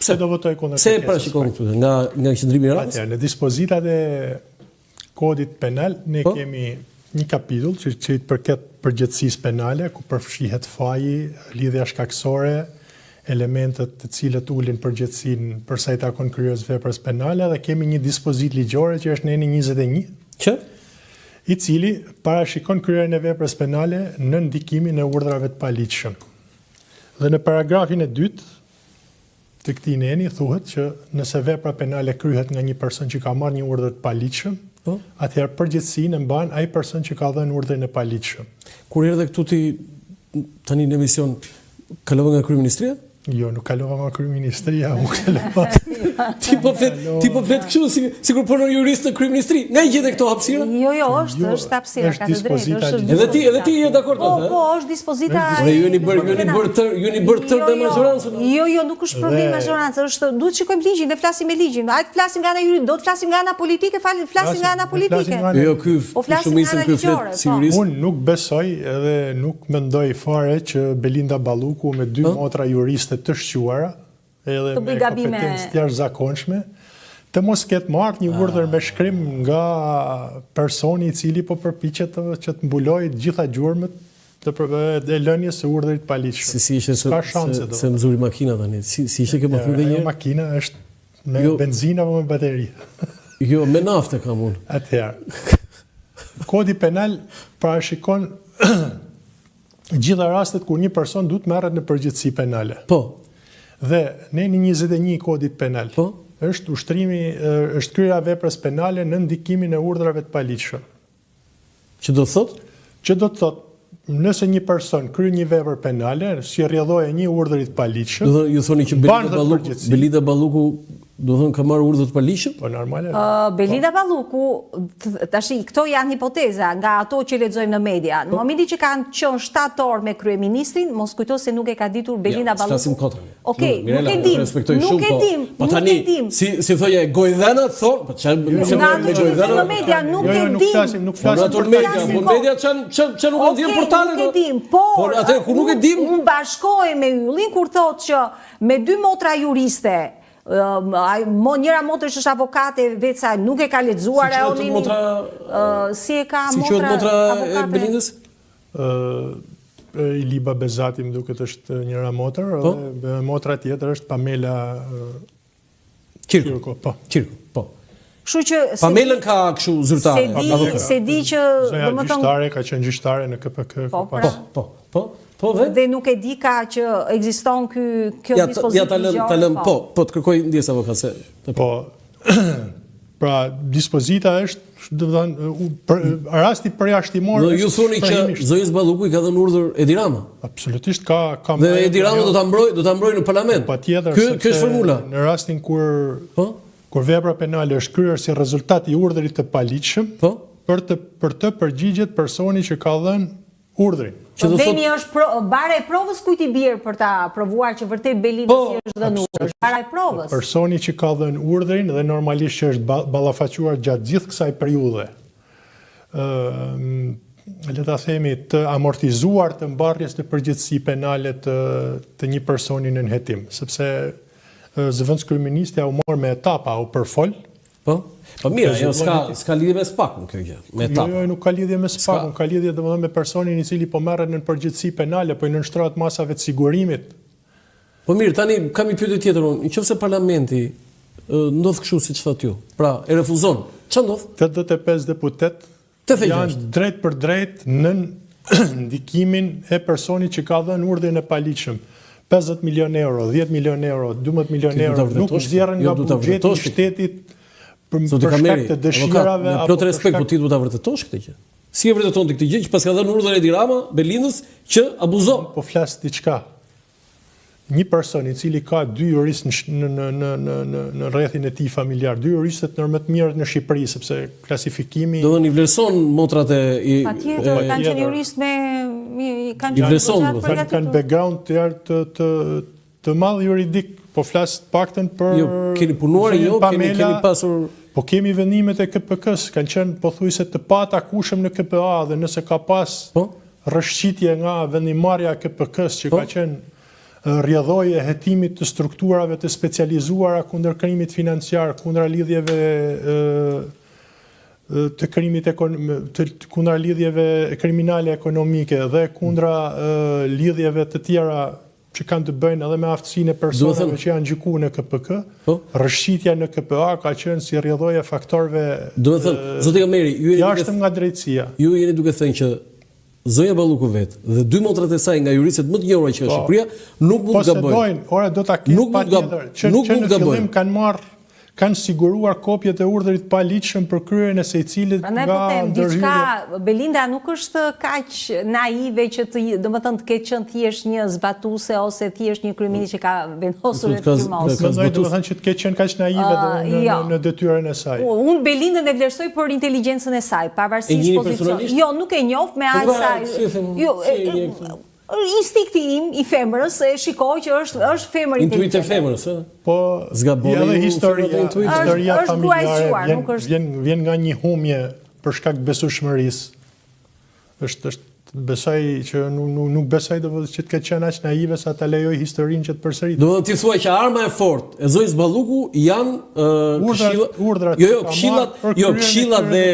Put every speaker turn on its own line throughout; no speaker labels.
Pse do votoj kundër
kërkesës? Pse parashikon këtë nga nga qëndrimi i
Ramës? Atëherë, në dispozitat e Kodit Penal ne po? kemi një kapitull që që i përket përgjegjësisë penale ku përfshihet faji, lidhja shkakësore, elementët të cilët ulin përgjegjësinë për sa i takon kryerjes veprës penale dhe kemi një dispozitë ligjore që është neni 21,
që
i cili parashikon kryerjen e veprës penale nën ndikimin e urdhrave të paligjshëm. Dhe në paragrafin e dytë të këtij neni thuhet që nëse vepra penale kryhet nga një person që ka marrë një urdhër të paligjshëm, po? atëherë përgjegjësinë e mban ai person që ka dhënë urdhrin e paligjshëm.
Kur erdhe këtu ti tani në emision, kalove nga kryeministria?
Jo, nuk kalova nga kryeministria, unë kalova.
ti po flet, ti po flet kështu si sikur punon jurist në kryeministri. Nga i gjete këto hapësira?
Jo, jo, është, jo, është hapësira, ka të drejtë,
është. Edhe ti, edhe ti je dakord
me po, Po, është dispozita.
Po ju jeni bërë, ju jeni bërë tër, ju jeni bërë tër me jo, jo. mazhorancën.
Jo, jo, nuk është problem mazhorancë, është duhet të shikojmë ligjin dhe flasim me ligjin. Hajde të flasim nga ana juridike, do të flasim nga ana politike, flasim nga ana politike.
Jo, ky po shumicën ky flet si
po. jurist. Unë nuk besoj edhe nuk mendoj fare që Belinda Balluku me dy motra juriste të shquara, edhe me kompetencë të jashtëzakonshme, të mos ketë marrë një urdhër me shkrim nga personi i cili po përpiqet të, që të mbulojë të gjitha gjurmët të e lënies së urdhrit të paligjshëm.
Si si ishte se se, se më zuri makina tani. Si si ishte kjo më thuaj
një? Makina është me jo, benzinë apo me bateri?
Jo, me naftë kam unë.
Atëherë. Kodi penal parashikon gjitha rastet kur një person duhet të merret në përgjegjësi penale.
Po.
Dhe neni 21 i Kodit Penal.
Po.
Është ushtrimi është kryerja e veprës penale nën ndikimin e urdhrave të paligjshëm.
Që do të thotë?
Që do të thotë, nëse një person kryen një vepër penale, si rrjedhojë e një urdhri të
paligjshëm, Do të ju thoni që Belinda Balluku, Belinda Balluku do të thonë ka marrë urdhër të paligjshëm?
Po normale.
Uh, Belinda po. Balluku, tashi këto janë hipoteza nga ato që lexojmë në media. Në po. momentin që kanë qenë 7 orë me kryeministrin, mos kujto se nuk e ka ditur Belinda ja, Balluku.
Flasim kot.
Okej, nuk e dim. Nuk e
po-
dim.
Po tani, si si thoje gojëdhënat thonë, po çfarë
jo, jo, me gojëdhënat? Në media nuk
jo,
e
dim. Nuk flasim, nuk flasim.
Po në media, po media çan çan çan nuk e portalet.
Nuk e dim, por
Por atë ku nuk e dim,
unë bashkohem me Yllin kur thotë që me dy motra juriste, mo njëra motër që është avokate vetë sa nuk e ka lexuar
ajo
si
motra
si e ka
motra si quhet motra e Belindës?
Iliba Bezati më duket është njëra motër po? dhe motra tjetër është Pamela
Qirko.
Qirko, po.
Qirko, po.
Kështu që
Pamelën ka kështu
zyrtare. Se di, se di që
domethënë gjyqtare ka qenë gjyqtare në KPK
po,
pra. Po, po, po. Po
dhe? Dhe nuk e di ka që ekziston ky kjo
ja, dispozitë. Ja ta lëm, ta lëm, po, po të kërkoj ndjesë avokat se.
Po. Pra, dispozita është, do të thënë, për, rasti
përjashtimor është. Ju thoni që zonjës Balluku i ka dhënë urdhër Edi Rama.
Absolutisht ka
ka Dhe Edi Rama do ta mbrojë, do ta mbrojë në parlament.
Patjetër,
kjo kjo është formula.
Në rastin kur po kur vepra penale është kryer si rezultat i urdhrit të paligjshëm,
po
për të për të përgjigjet personi që ka dhënë
urdhrin. Që do Problemi është pro, barra e provës kujt i bie për ta provuar që vërtet Belindës po, i është dhënë urdhër. Barra e provës.
Personi që ka dhënë urdhrin dhe normalisht që është ballafaquar gjatë gjithë kësaj periudhe, ë le ta themi të amortizuar të mbartjes në përgjegjësi penale të të një personi nën hetim, sepse zëvendëskryeministrja u mor me etapa, u përfol,
Po? Po mirë, ajo s'ka s'ka lidhje me SPAK-un kjo gjë,
me etapa. Jo, jo, nuk ka lidhje me SPAK-un, ka lidhje domethënë me personin i cili po merret nën përgjegjësi penale, po i nënshtrohet masave të sigurimit.
Po mirë, tani kam një pyetje tjetër unë. Nëse parlamenti ndodh kështu siç thatë ju, pra e refuzon, ç'a ndodh?
85 deputetë Janë drejtpërdrejt nën ndikimin e personit që ka dhënë urdhrin e paligjshëm. 50 milionë euro, 10 milionë euro, 12 milionë euro nuk nxjerren nga buxheti i shtetit për për shkak të dëshirave
apo plot respekt, po ti duhet ta vërtetosh këtë gjë. Si e vërteton ti këtë gjë që paska dhënë urdhër Edi Rama Belindës që abuzon?
Po flas diçka. Një person i cili ka dy juristë në në në në në në rrethin e tij familjar, dy juristët ndër më të mirët në Shqipëri, sepse klasifikimi
Do të thonë i vlerëson motrat e
i Patjetër, kanë qenë juristë me
kanë i vlerëson,
do të kanë background të të të të madh juridik, po flas të paktën për
Jo, keni punuar jo, keni keni pasur
Po kemi vendimet e KPK-së, kanë qenë pothuajse të paatakueshëm në KPA dhe nëse ka pas
po?
rrëshqitje nga vendimmarrja e KPK-së që po? ka qenë. Rrjedhojë e hetimit të strukturave të specializuara kundër krimit financiar, kundra lidhjeve të krimit të kundra lidhjeve kriminale ekonomike dhe kundra lidhjeve të tjera që kanë të bëjnë edhe me aftësinë e personave që janë gjykuar në KPK, po? rrëshqitja në KPA ka qenë si rrjedhojë e faktorëve
Domethënë, zoti Kameri, ju jeni
jashtëm nga drejtësia.
Ju jeni duke thënë që Zonja Balluku vetë dhe dy motrat e saj nga juristet më të njohura që ka po. Shqipëria nuk mund të gabojnë.
Posedojnë, ora do ta kenë patjetër, që nuk mund të gabojnë. Kanë marrë kanë siguruar kopjet e urdhrit të paligjshëm për kryerjen e secilit
nga po them, diçka Belinda nuk është kaq naive që të, domethënë të ketë qenë thjesht një zbatuese ose thjesht një kryeministër që ka vendosur
të firmosur. Mendoj domethënë që të ketë qenë kaq naive uh, në, jo. në detyrën e saj.
Unë Belindën e vlerësoj për inteligjencën e saj, pavarësisht pozicionit. Jo, nuk e njoh me po aq pra, sa. Jo, instinkti im i femrës e shikoj që është është femër
inteligente. Intuitë e femrës, ë?
Po, s'gabon edhe historia, historia familjare vjen, vjen vjen nga një humbje për shkak të besueshmërisë. Është është besoj që nuk nuk nuk besoj domethënë që të ketë qenë aq naive sa ta lejojë historinë që të
përsëritet. Domethënë ti thua që arma e fortë e zonjës Balluku janë
uh, këshillat, urdhrat,
jo jo këshillat, jo këshillat dhe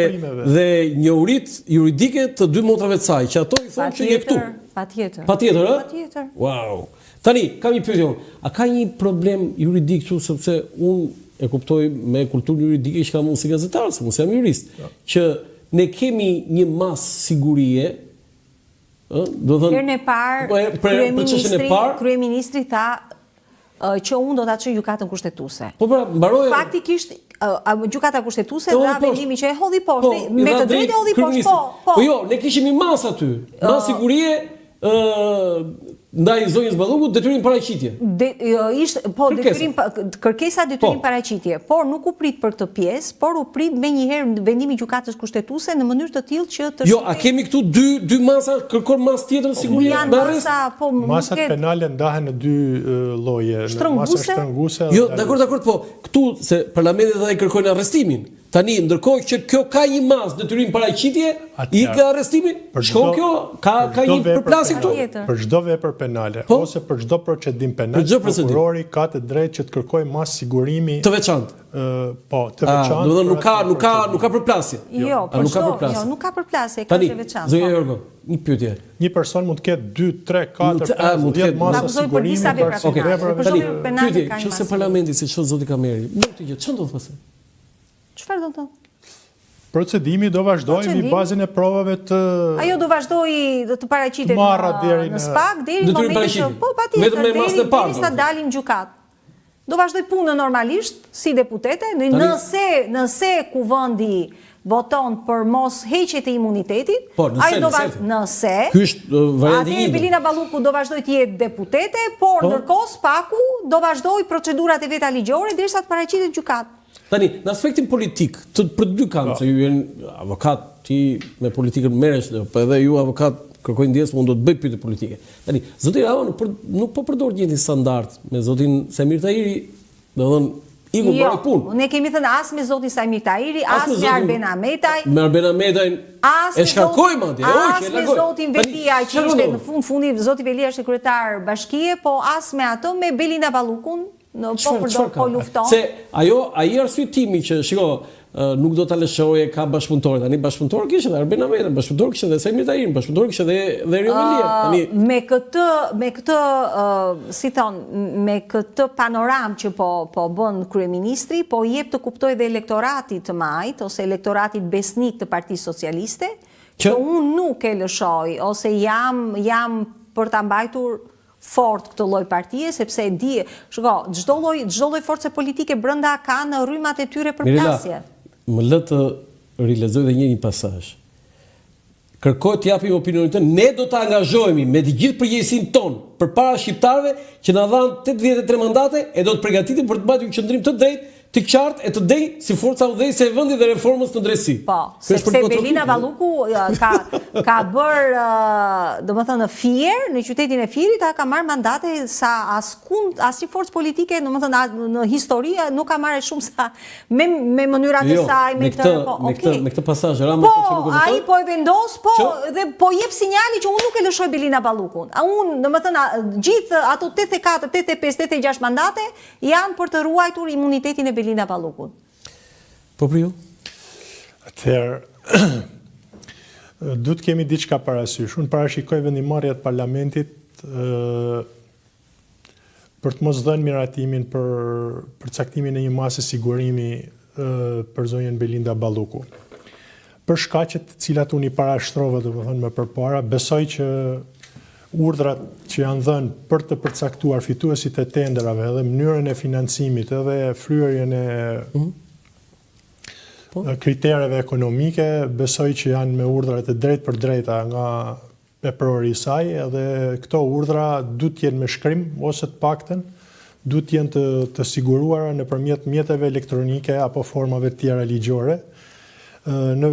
dhe njohuritë juridike të dy motrave të saj, që ato i thonë që je këtu.
Patjetër.
Patjetër, ë?
Patjetër.
Wow. Tani, kam një pyetje unë. A ka një problem juridik këtu sepse unë e kuptoj me kulturën juridike që kam unë si gazetar, se unë jam jurist, jo. që Ne kemi një masë sigurie,
ë, do të thënë Herën e parë, po, kryeministri, kryeministri tha që unë do ta çoj gjykatën
kushtetuese. Po pra, mbaroi.
Faktikisht gjykata kushtetuese dha vendimin që e hodhi poshtë, po, me të drejtë e hodhi poshtë, po,
po. Po jo, ne kishim një masë aty, masë sigurie ë ndaj zonjës Balluku detyrim paraqitje.
De, jo, ishte po detyrim kërkesa detyrim po. paraqitje, por nuk u prit për këtë pjesë, por u prit menjëherë vendimi i gjykatës kushtetuese në mënyrë të tillë që
të Jo, a kemi këtu dy dy masa, kërkon masë tjetër po, sigurie
janë masa,
po masat penale ndahen në dy lloje, në masa shtrënguese.
Jo, dakor, dakor, po këtu se parlamenti tha i kërkojnë arrestimin. Tani, ndërkohë që kjo ka një masë detyrim paraqitje, i ka arrestimin, shkon kjo, ka ka një përplasje
këtu. Për çdo vepër penale po? ose për çdo procedim penal, prokurori ka të drejtë që të kërkojë masë sigurimi
të veçantë.
Ë, po, të veçantë.
Do të thonë nuk ka nuk ka nuk ka përplasje.
Jo, jo nuk ka përplasje. Jo, nuk ka përplasje, ka të veçantë.
Tani, zonja Jorgo, një pyetje.
Një person mund të ketë 2, 3, 4, 5, 10 masa sigurimi
për
Tani, pyetje, nëse parlamenti siç thotë zoti Kameri, mund të gjë, ç'ndodh pastaj?
Çfarë do të
thotë? Procedimi do vazhdojë mbi bazën e provave
të Ajo do vazhdojë do të paraqitet në deri në SPAK deri në momentin që po patjetër deri deri sa dalim në gjykatë. Do vazhdojë punën normalisht si deputete, nëse nëse kuvendi voton për mos heqje të imunitetit,
po, nëse, ajo
do nëse, nëse
Ky është varianti i
Belinda Balluku do vazhdojë të jetë deputete, por po? ndërkohë SPAK-u do vazhdojë procedurat e veta ligjore derisa të paraqitet në gjykatë.
Tani, në aspektin politik, të për të dy kanë, po. se ju jeni avokat, ti me politikën merresh, po edhe ju avokat kërkoj ndjesë, unë do të bëj pyetje politike. Tani, zoti Rama nuk, për, nuk po përdor të njëjtin standard me zotin Saimir Tahiri, domethënë iku jo, mbaroi
punë. Ne kemi thënë as me zotin Saimir Tahiri, as, as me Arben Ahmetaj.
Me Arben Ahmetajn
as
e shkarkoi madje,
e hoqi, e largoi. As me zotin Veliaj që ishte në fund fundit zoti Veliaj është kryetar bashkie, po as me atë me Belinda Ballukun, Në po përdor, po lufton.
Se ajo, ai arsyetimi që shiko, nuk do ta lëshoje ka bashkëpunëtorë. Tani bashkëpunëtor kishte edhe Arben Ahmetajn, bashkëpunëtor kishte edhe Saimir Tahirin, bashkëpunëtor kishte edhe dhe Erion Veliaj.
Tani me këtë me këtë si thonë, me këtë panoramë që po po bën kryeministri, po jep të kuptojë dhe elektoratit të majtë ose elektoratit besnik të Partisë Socialiste, që unë nuk e lëshoj ose jam jam për ta mbajtur fort këtë lloj partie sepse e di, shiko, çdo lloj çdo lloj force politike brenda ka në rrymat e tyre
përplasje. Mirela, më lë të rilexoj dhe një një pasazh. Kërkoj të japim opinionin tonë, ne do të angazhohemi me të gjithë përgjegjësinë tonë përpara shqiptarëve që na dhanë 83 mandate e do të përgatitemi për të mbajtur një qëndrim të drejtë. Të qartë e të denjë si forca udhëheqëse e vendit dhe reformës në drejtësi.
Po, sepse Belinda Balluku ka ka bërë, domethënë në Fier, në qytetin e Fierit, ajo ka marrë mandate sa askund, asnjë forcë politike, domethënë në histori nuk ka marrë shumë sa me me mënyrat e jo, saj,
me këtë, po, me këtë, me këtë pasazh Rama
po, thotë që nuk e voton. Ai po e vendos, po dhe po jep sinjali që unë nuk e lëshoj Belinda Ballukun. A unë, domethënë, gjithë ato 84, 85, 86 mandate Janë për të ruajtur imunitetin e Belinda Ballukut.
Po për ju?
Atëherë, duhet të kemi diçka parasysh. Unë parashikoj vendimmarrje të parlamentit për të mos dhënë miratimin për përcaktimin e një mase sigurimi për zonjën Belinda Balluku. Për shkaqet të cilat unë i parashtrova, domethënë më përpara, besoj që urdhrat që janë dhënë për të përcaktuar fituesit e tenderave edhe mënyrën e financimit edhe fryrjen e mhm. po. kritereve ekonomike, besoj që janë me urdhra të drejtpërdrejta nga eprori i saj edhe këto urdhra duhet të jenë me shkrim ose të paktën duhet të jenë të, të siguruara nëpërmjet mjeteve elektronike apo formave të tjera ligjore. Në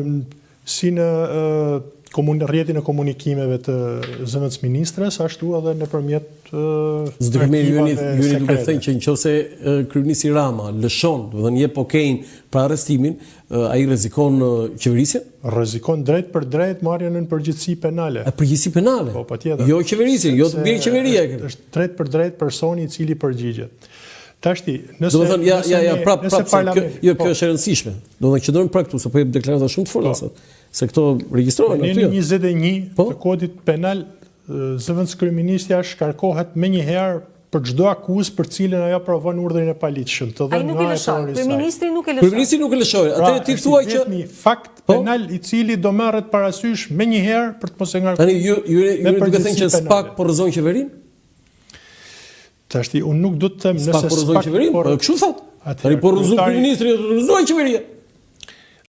si në komun, rrjetin e komunikimeve të zëvendësministres, ashtu edhe nëpërmjet
Zoti Kameri, ju jeni ju jeni duke thënë që nëse kryeministri Rama lëshon, domethënë jep okay-n për arrestimin, ai rrezikon qeverisjen?
Rrezikon drejtpërdrejt marrjen nën përgjegjësi penale.
A përgjegjësi penale?
Po, patjetër.
Jo qeverisjen, jo të bjerë qeveria.
Është, është drejtpërdrejt personi i cili përgjigjet. Tashti,
nëse Domethënë, ja, ja, ja, prap, prap, se kjo, jo, kjo po. është e rëndësishme. Domethënë, qëndrojmë pra këtu, se po jep deklarata shumë të forta po. sot, se këto regjistrohen
aty. Neni 21 po? të kodit penal zëvendëskryeministrja shkarkohet menjëherë për çdo akuzë për cilën ajo provon urdhrin e paligjshëm, të
dhënë nga eprori i saj. Kryeministri nuk e lëshoi.
Kryeministri nuk e lëshoi. Pra, Atëherë ti thua
që është një fakt po? penal i cili do merret parasysh menjëherë për të mos e ngarkuar.
Tani ju ju ju duke thënë që SPAK po rrëzon qeverinë?
Tashti unë nuk do të them
nëse SPAK po rrëzon qeverinë, po kështu thotë. Tani po rrëzon kryeministri, rrëzon qeveria.